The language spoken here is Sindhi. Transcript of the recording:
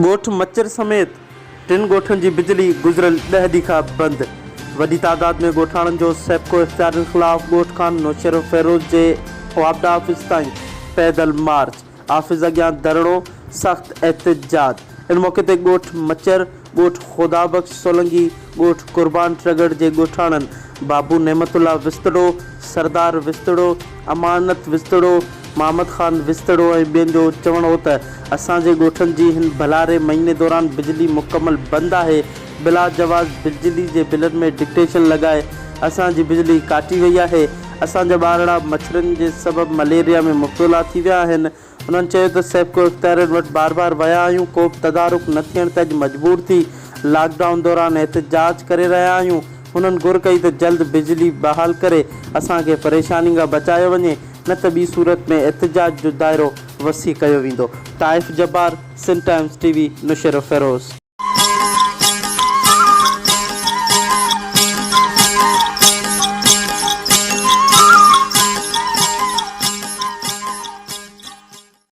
ڳوٺ مچر سميت ٽن ڳوٺن جي بجلي گذريل ڏهه ڏينهن کان بند، وڏي تعداد ۾ ڳوٺاڻن جو سيپڪو اختيارين خلاف ڳوٺ کان نوشهروفيروز جي واپڊا آفيس تائين پيدل مارچ، آفيس اڳيان ڌرڻو، سخت احتجاج، ان موقعي تي ڳوٺ مچر، ڳوٺ خدا بخش سولنگي، ڳوٺ قربان ٽرڳڙ جي ڳوٺاڻن بابو نعمت الله وسطڙو، سردار وسطڙو، امانت وسطڙو، محمد خان وسطڙو ۽ ٻين جو چوڻ هو ته اسان جي ڳوٺن جي هن ڀلاري مهيني دوران بجلي مڪمل بند آهي، بلا جواز بجلي جي بلن ۾ ڊڪٽيشن لڳائي اسان جي بجلي ڪاٽي وئي آهي، اسان جا ٻارڙا مڇرن جي سبب مليريا ۾ مبتلا ٿي ويا آهن، هنن چيو ته سيپڪو اختيارين وٽ بار بار ويا آهيون ڪو به تدارڪ نه ٿيڻ تي اڄ مجبور ٿي لاڪ ڊائون دوران احتجاج ڪري رهيا آهيون هنن گهر ڪئي ته جلد بجلي بحال ڪري اسان کي پريشاني کان بچايو وڃي نه ته ٻي صورت ۾ احتجاج جو دائرو وسيع ڪيو ويندو. Taif Jabbar, Sindh Times T V, Naushahro Feroze.